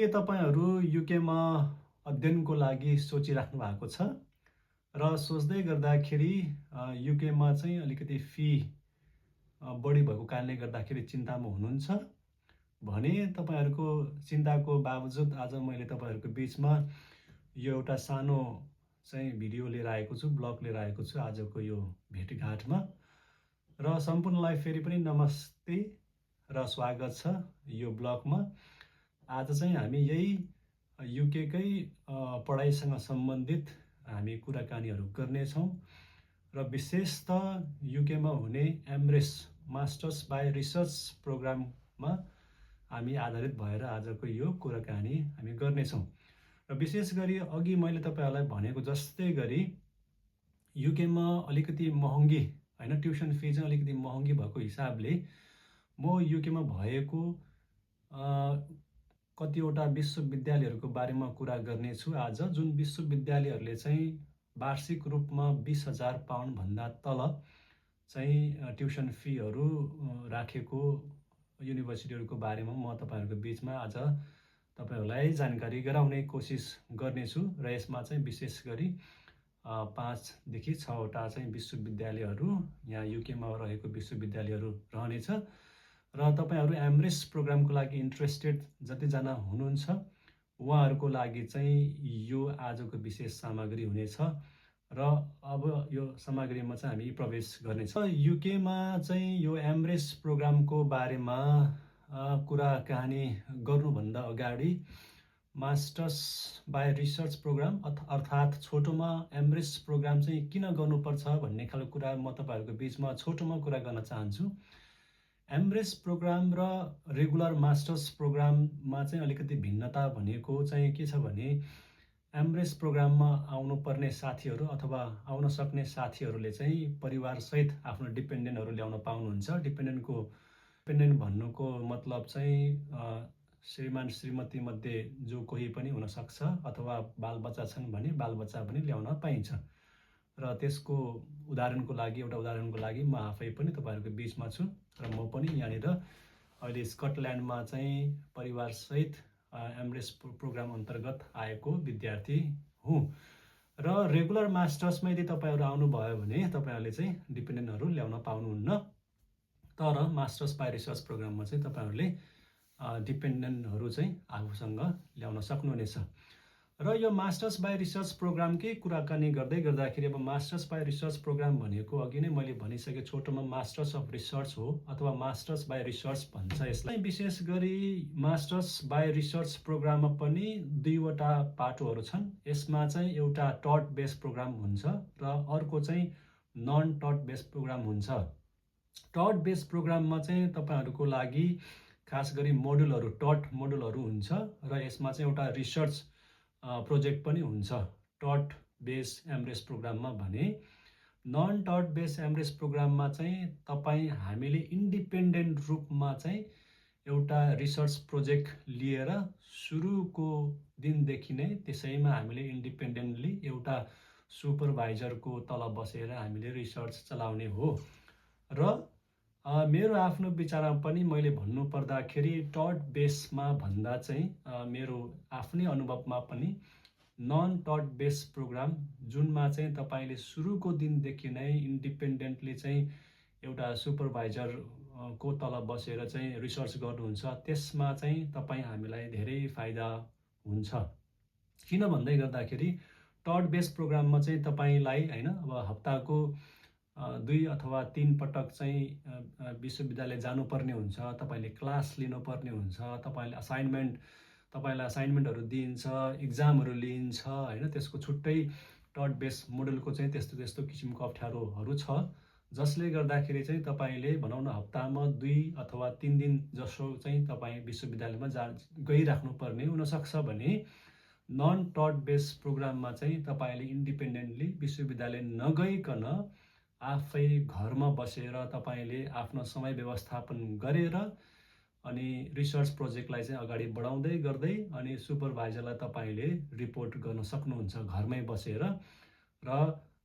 के तपाईहरू युकेमा अध्ययनको लागि सोचिराख्नु भएको छ र सोच्दै गर्दाखेरि युकेमा चाहिँ अलिकति फी बढी भएको कारणले गर्दाखेरि चिन्तामा हुनुहुन्छ भने तपाईहरूको चिन्ताको बावजुद आज मैले तपाईहरूको बीचमा यो एउटा सानो चाहिँ भिडियो लिएर आएको छु, ब्लग लिएर आएको छु आजको यो भेटघाटमा। र सम्पूर्णलाई फेरि पनि नमस्ते र स्वागत छ यो ब्लगमा। आज चाहिँ हामी यही युकेकै पढाइसँग सम्बन्धित हामी कुराकानीहरू गर्नेछौँ र विशेष त युकेमा हुने एमरेस मास्टर्स बाई रिसर्च प्रोग्राममा हामी आधारित भएर आजको यो कुराकानी हामी गर्नेछौँ। र विशेष गरी अघि मैले तपाईहरूलाई भनेको जस्तै गरी युकेमा अलिकति महँगी हैन, ट्युसन फी चाहिँ अलिकति महँगी भएको हिसाबले म युकेमा भएको कतिवटा विश्वविद्यालयहरूको बारेमा कुरा गर्नेछु आज, जुन विश्वविद्यालयहरूले चाहिँ वार्षिक रूपमा 20,000 पाउन्ड भन्दा तल चाहिँ ट्युसन फीहरू राखेको युनिभर्सिटीहरूको बारेमा म तपाईहरूको बीचमा आज तपाईहरूलाई जानकारी गराउने कोसिस गर्नेछु। र यसमा चाहिँ विशेष गरी 5 देखि 6 वटा चाहिँ विश्वविद्यालयहरू यहाँ युकेमा रहेको विश्वविद्यालयहरू रहनेछ। र तपाईहरू एमरेस प्रोग्रामको लागि इन्ट्रेस्टेड जतिजना हुनुहुन्छ उहाँहरूको लागि चाहिँ यो आजको विशेष सामग्री हुनेछ। र अब यो सामग्रीमा चाहिँ हामी प्रवेश गर्नेछौँ। युकेमा चाहिँ यो एमरेस प्रोग्रामको बारेमा कुराकानी गर्नुभन्दा अगाडि मास्टर्स बाई रिसर्च प्रोग्राम अर्थात् छोटोमा एमरेस प्रोग्राम चाहिँ किन गर्नुपर्छ भन्ने खालको कुरा म तपाईहरूको बीचमा छोटोमा कुरा गर्न चाहन्छु। एमरेस प्रोग्राम र रेगुलर मास्टर्स प्रोग्राममा चाहिँ अलिकति भिन्नता भनेको चाहिँ के छ भने एमरेस प्रोग्राममा आउनुपर्ने साथीहरू अथवा आउन सक्ने साथीहरूले चाहिँ परिवारसहित आफ्नो डिपेन्डेन्टहरू ल्याउन पाउनुहुन्छ। डिपेन्डेन्ट भन्नुको मतलब चाहिँ श्रीमान श्रीमती मध्ये जो कोही पनि हुनसक्छ अथवा बालबच्चा छन् भने बालबच्चा पनि ल्याउन पाइन्छ। र त्यसको एउटा उदाहरणको लागि म आफै पनि तपाईहरूको बीचमा छु र म पनि यहाँनिर अहिले स्कटल्यान्डमा चाहिँ परिवारसहित एमरेस प्रोग्राम अन्तर्गत आएको विद्यार्थी हुँ। र रेगुलर मास्टर्समा यदि तपाईहरू आउनुभयो भने तपाईहरूले चाहिँ डिपेन्डेन्टहरू ल्याउन पाउनुहुन्न, तर मास्टर्स बाई रिसर्च प्रोग्राममा चाहिँ तपाईहरूले डिपेन्डेन्टहरू चाहिँ आफूसँग ल्याउन सक्नुहुनेछ। र यो मास्टर्स बाई रिसर्च प्रोग्रामकै कुराकानी गर्दाखेरि अब मास्टर्स बाई रिसर्च प्रोग्राम भनेको अघि नै मैले भनिसकेँ छोटोमा मास्टर्स अफ रिसर्च हो अथवा मास्टर्स बाई रिसर्च भन्छ यसलाई। विशेष गरी मास्टर्स बाई रिसर्च प्रोग्राममा पनि दुईवटा पाटोहरू छन्। यसमा चाहिँ एउटा टट बेस प्रोग्राम हुन्छ र अर्को चाहिँ नन टट बेस प्रोग्राम हुन्छ। टट बेस प्रोग्राममा चाहिँ तपाईहरूको लागि खास गरी टट मोडुलहरू हुन्छ र यसमा चाहिँ एउटा रिसर्च प्रोजेक्ट पनि हुन्छ टट बेस एमरेस प्रोग्राममा। भने नन टट बेस एमरेस प्रोग्राममा चाहिँ हामीले इन्डिपेन्डेन्ट रूपमा चाहिँ एउटा रिसर्च प्रोजेक्ट लिएर सुरुको दिनदेखि नै त्यसैमा हामीले इन्डिपेन्डेन्टली एउटा सुपरभाइजरको तल बसेर हामीले रिसर्च चलाउने हो। र मेरो आफ्नो विचारमा पनि मैले भन्नु पर्दाखेरि टट बेसमा भन्दा चाहिँ मेरो आफ्नै अनुभवमा पनि नन टट बेस प्रोग्राम जुनमा चाहिँ तपाईले सुरुको दिनदेखि नै इन्डिपेन्डेन्टली चाहिँ एउटा सुपरभाइजरको तल बसेर चाहिँ रिसर्च गर्नुहुन्छ, त्यसमा चाहिँ हामीलाई धेरै फाइदा हुन्छ। किन भन्दै गर्दाखेरि टट बेस प्रोग्राममा चाहिँ तपाईलाई हैन अब हप्ताको 2 अथवा 3 पटक चाहिँ विश्वविद्यालय जानुपर्ने हुन्छ, तपाईले क्लास लिनुपर्ने हुन्छ, तपाईलाई असाइनमेन्टहरू दिइन्छ, इक्जामहरू लिइन्छ हैन। त्यसको छुट्टै टट बेस मोडलको चाहिँ त्यस्तो किसिमको अप्ठ्यारोहरू छ, जसले गर्दाखेरि चाहिँ तपाईले भनौँ न हप्तामा 2 अथवा 3 दिन जसो चाहिँ तपाईँ विश्वविद्यालयमा गइराख्नुपर्ने हुनसक्छ भने नन टट बेस प्रोग्राममा चाहिँ तपाईले इन्डिपेन्डेन्टली विश्वविद्यालय नगइकन आफै घरमा बसेर तपाईले आफ्नो समय व्यवस्थापन गरेर अनि रिसर्च प्रोजेक्टलाई चाहिँ अगाडि बढाउँदै गर्दै अनि सुपरभाइजरलाई तपाईले रिपोर्ट गर्न सक्नुहुन्छ घरमै बसेर। र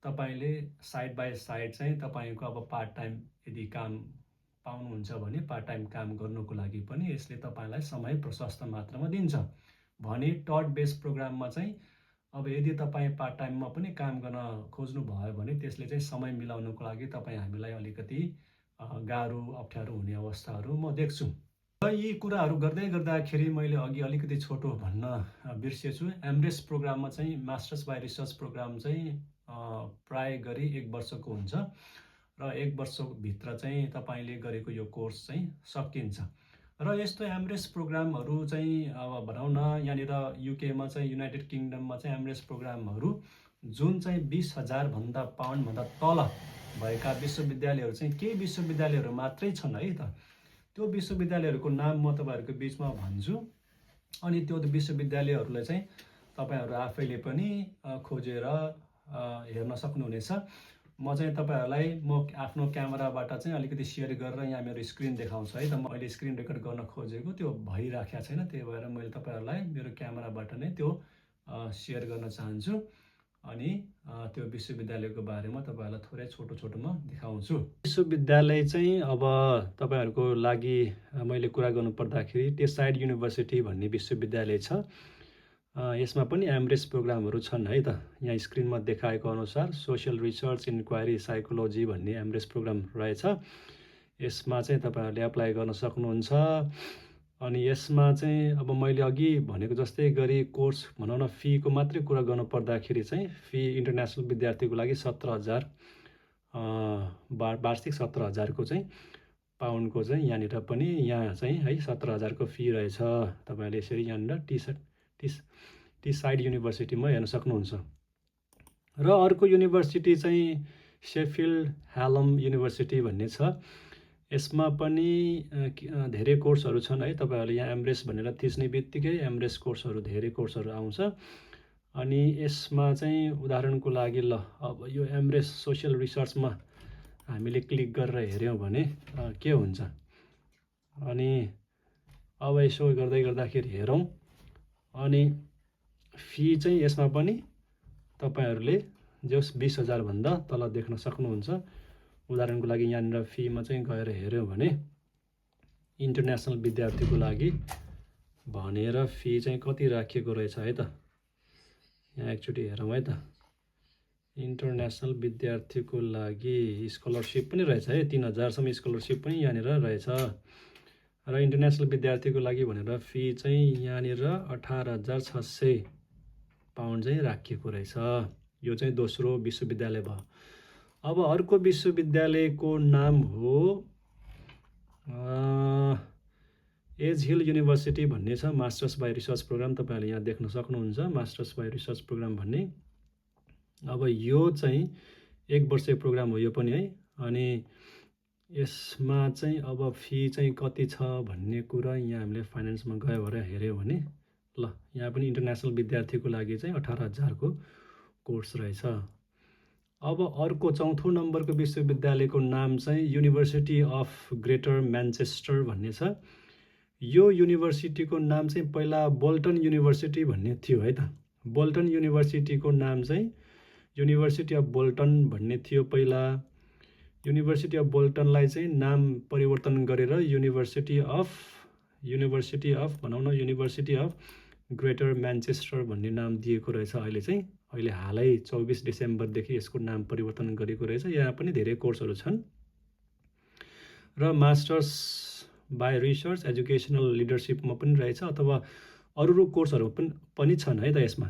तपाईले साइड बाई साइड चाहिँ तपाईको अब पार्ट टाइम यदि काम पाउनुहुन्छ भने पार्ट टाइम काम गर्नुको लागि पनि यसले तपाईलाई समय प्रशस्त मात्रामा दिन्छ। भने टड बेस प्रोग्राममा चाहिँ अब यदि तपाईँ पार्ट टाइममा पनि काम गर्न खोज्नु भयो भने त्यसले चाहिँ समय मिलाउनुको लागि हामीलाई अलिकति गाह्रो अप्ठ्यारो हुने अवस्थाहरू म देख्छु। र यी कुराहरू गर्दै गर्दाखेरि मैले अघि अलिकति छोटो भन्न बिर्सेछु। एमरेस प्रोग्राममा चाहिँ मास्टर्स बाई रिसर्च प्रोग्राम चाहिँ प्राय गरी 1 वर्षको हुन्छ र 1 वर्षभित्र चाहिँ तपाईँले गरेको यो कोर्स चाहिँ सकिन्छ। र यस्तो एमरेस प्रोग्रामहरू चाहिँ अब भनौँ न यहाँनिर युकेमा चाहिँ युनाइटेड किङडममा चाहिँ एमरेस प्रोग्रामहरू जुन चाहिँ 20,000 पाउन्डभन्दा तल भएका विश्वविद्यालयहरू चाहिँ केही विश्वविद्यालयहरू मात्रै छन् है त। त्यो विश्वविद्यालयहरूको नाम म तपाईँहरूको बिचमा भन्छु, अनि त्यो विश्वविद्यालयहरूलाई चाहिँ तपाईँहरू आफैले पनि खोजेर हेर्न सक्नुहुनेछ। म चाहिँ तपाईँहरूलाई म आफ्नो क्यामेराबाट चाहिँ अलिकति सेयर गरेर यहाँ मेरो स्क्रिन देखाउँछु है त। मैले स्क्रिन रेकर्ड गर्न खोजेको त्यो भइराखेको छैन, त्यही भएर मैले तपाईँहरूलाई मेरो क्यामेराबाट नै त्यो सेयर गर्न चाहन्छु अनि त्यो विश्वविद्यालयको बारेमा तपाईँहरूलाई थोरै छोटोमा देखाउँछु। विश्वविद्यालय चाहिँ अब तपाईँहरूको लागि मैले कुरा गर्नु पर्दाखेरि टेसाइड युनिभर्सिटी भन्ने विश्वविद्यालय छ। यसमा पनि एमरेस प्रोग्रामहरू छन् है त। यहाँ स्क्रिनमा देखाएको अनुसार सोसियल रिसर्च इन्क्वायरी साइकोलोजी भन्ने एमरेस प्रोग्राम रहेछ। यसमा चाहिँ तपाईँहरूले एप्लाई गर्न सक्नुहुन्छ। अनि यसमा चाहिँ अब मैले अघि भनेको जस्तै गरी कोर्स भनौँ न फीको मात्रै कुरा गर्नु पर्दाखेरि चाहिँ फी इन्टरनेसनल विद्यार्थीको लागि 17,000 वार्षिक 17,000को चाहिँ पाउन्डको चाहिँ यहाँनिर पनि यहाँ चाहिँ है 17,000को फी रहेछ। तपाईँहरूले यसरी यहाँनिर टिसाइड युनिभर्सिटीमा हेर्न सक्नुहुन्छ। र अर्को युनिभर्सिटी चाहिँ सेफिल्ड हालम युनिभर्सिटी भन्ने छ। यसमा पनि धेरै कोर्सहरू छन् है। तपाईँहरूले यहाँ एमरेस भनेर थिच्ने बित्तिकै एमरेस कोर्सहरू धेरै कोर्सहरू आउँछ। अनि यसमा चाहिँ उदाहरणको लागि ल अब यो एमरेस सोसियल रिसर्चमा हामीले क्लिक गरेर हेऱ्यौँ भने के हुन्छ, अनि अब यसो गर्दाखेरि हेरौँ, अनि फी चाहिँ यसमा पनि तपाईँहरूले जस 20,000 भन्दा तल देख्न सक्नुहुन्छ। उदाहरणको लागि यहाँनिर फीमा चाहिँ गएर हेऱ्यौँ भने इन्टरनेसनल विद्यार्थीको लागि भनेर फी चाहिँ कति राखिएको रहेछ है त। यहाँ एकचोटि हेरौँ है त। इन्टरनेसनल विद्यार्थीको लागि स्कलरसिप पनि रहेछ है, 3,000सम्म स्कलरसिप पनि यहाँनिर रहेछ। र इन्टरनेसनल विद्यार्थीको लागि भनेर फी चाहिँ यहाँनिर 18,600 पाउन्ड चाहिँ राखिएको रहेछ। यो चाहिँ दोस्रो विश्वविद्यालय भयो। अब अर्को विश्वविद्यालयको नाम हो एज हिल युनिभर्सिटी भन्ने छ। मास्टर्स बाई रिसर्च प्रोग्राम तपाईँहरूले यहाँ देख्न सक्नुहुन्छ, मास्टर्स बाई रिसर्च प्रोग्राम भन्ने। अब यो चाहिँ 1 वर्षीय प्रोग्राम हो यो पनि है। अनि यसमा चाहिँ अब फी चाहिँ कति छ भन्ने कुरा यहाँ हामीले फाइनेन्समा गयो भएर हेऱ्यौँ भने ल यहाँ पनि इन्टरनेसनल विद्यार्थीको लागि चाहिँ 18,000को कोर्स रहेछ। अब अर्को चौथो नम्बरको विश्वविद्यालयको नाम चाहिँ युनिभर्सिटी अफ ग्रेटर म्यान्चेस्टर भन्ने छ। यो युनिभर्सिटीको नाम चाहिँ पहिला बोल्टन युनिभर्सिटी भन्ने थियो है त। बोल्टन युनिभर्सिटीको नाम चाहिँ युनिभर्सिटी अफ बोल्टन भन्ने थियो पहिला। युनिभर्सिटी अफ बोल्टनलाई चाहिँ नाम परिवर्तन गरेर युनिभर्सिटी अफ भनौँ न युनिभर्सिटी अफ ग्रेटर म्यान्चेस्टर भन्ने नाम दिएको रहेछ। अहिले हालै 24 डिसेम्बरदेखि यसको नाम परिवर्तन गरेको रहेछ। यहाँ पनि धेरै कोर्सहरू छन् र मास्टर्स बाई रिसर्च एजुकेसनल लिडरसिपमा पनि रहेछ, अथवा अरू कोर्सहरू पनि छन् है त यसमा।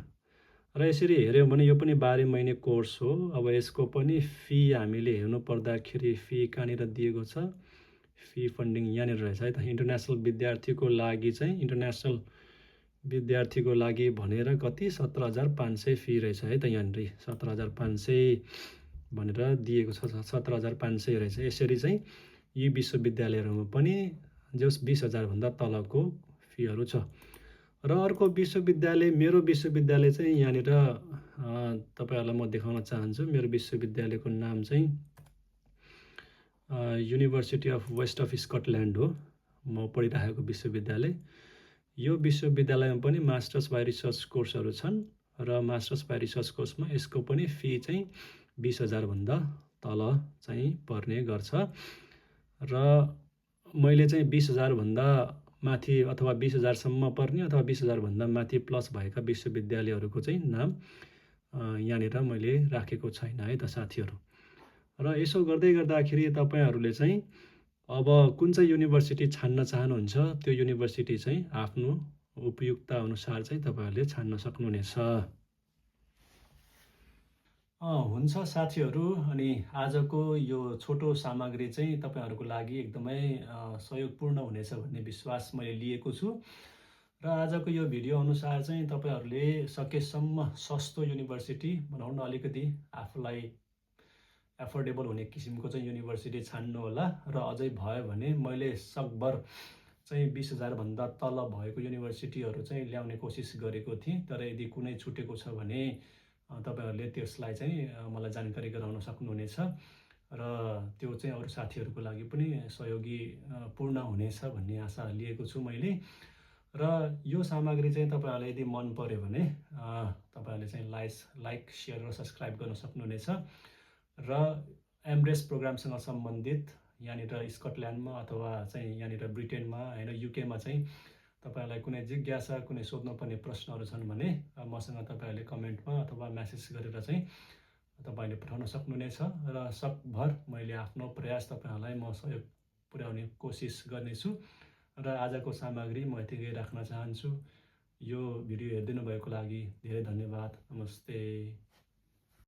र यसरी हेऱ्यौँ भने यो पनि 12 महिने कोर्स हो। अब यसको पनि फी हामीले हेर्नु पर्दाखेरि फी कहाँनिर दिएको छ, फी फन्डिङ यहाँनिर रहेछ है त। इन्टरनेसनल विद्यार्थीको लागि भनेर कति 17,500 फी रहेछ है त। यहाँनिर 17,500 भनेर दिएको छ, 17,500 रहेछ। यसरी चाहिँ यी विश्वविद्यालयहरूमा पनि जस 20,000 भन्दा तलको फीहरू छ। र अर्को विश्वविद्यालय मेरो विश्वविद्यालय चाहिँ यहाँनिर तपाईँहरूलाई म देखाउन चाहन्छु। मेरो विश्वविद्यालयको नाम चाहिँ university of West of Scotland हो, म पढिरहेको विश्वविद्यालय। यो विश्वविद्यालयमा पनि मास्टर्स बाई रिसर्च कोर्सहरू छन् र मास्टर्स बाई रिसर्च कोर्समा यसको पनि फी चाहिँ 20,000 भन्दा तल चाहिँ पर्ने गर्छ। र मैले चाहिँ 20,000 भन्दा माथि अथवा 20,000 पर्ने अथवा 20,000 माथि प्लस भएका विश्वविद्यालयहरूको चाहिँ नाम यहाँनिर मैले राखेको छैन है त साथीहरू। र यसो गर्दै गर्दाखेरि तपाईँहरूले चाहिँ अब कुन चाहिँ युनिभर्सिटी छान्न चाहनुहुन्छ त्यो युनिभर्सिटी चाहिँ आफ्नो उपयुक्ता अनुसार चाहिँ तपाईँहरूले छान्न सक्नुहुनेछ। हुन्छ साथीहरू, अनि आजको यो छोटो सामग्री चाहिँ तपाईँहरूको लागि एकदमै सहयोगपूर्ण हुनेछ भन्ने विश्वास मैले लिएको छु। र आजको यो भिडियो अनुसार चाहिँ तपाईँहरूले सकेसम्म सस्तो युनिभर्सिटी भनौँ न, अलिकति आफूलाई एफोर्डेबल हुने किसिमको चाहिँ युनिभर्सिटी छान्नु होला। र अझै भयो भने मैले सकभर चाहिँ 20,000 तल भएको युनिभर्सिटीहरू चाहिँ ल्याउने कोसिस गरेको थिएँ, तर यदि कुनै छुटेको छ भने तपाईँहरूले त्यसलाई चाहिँ मलाई जानकारी गराउन सक्नुहुनेछ र त्यो चाहिँ अरू साथीहरूको लागि पनि सहयोगी पूर्ण हुनेछ भन्ने आशा लिएको छु मैले। र यो सामग्री चाहिँ तपाईँहरूलाई यदि मन पर्यो भने तपाईँहरूले चाहिँ लाइक सेयर र सब्सक्राइब गर्न सक्नुहुनेछ। र एमब्रेस प्रोग्रामसँग सम्बन्धित यहाँनिर स्कटल्यान्डमा अथवा चाहिँ यहाँनिर ब्रिटेनमा होइन युकेमा चाहिँ तपाईँहरूलाई कुनै जिज्ञासा, कुनै सोध्नुपर्ने प्रश्नहरू छन् भने मसँग तपाईँहरूले कमेन्टमा अथवा म्यासेज गरेर चाहिँ तपाईँले पठाउन सक्नुहुनेछ। र सकभर मैले आफ्नो प्रयास तपाईँहरूलाई म सहयोग पुर्याउने कोसिस गर्नेछु। र आजको सामग्री म यतिकै राख्न चाहन्छु। यो भिडियो हेरिदिनु भएको लागि धेरै धन्यवाद। नमस्ते।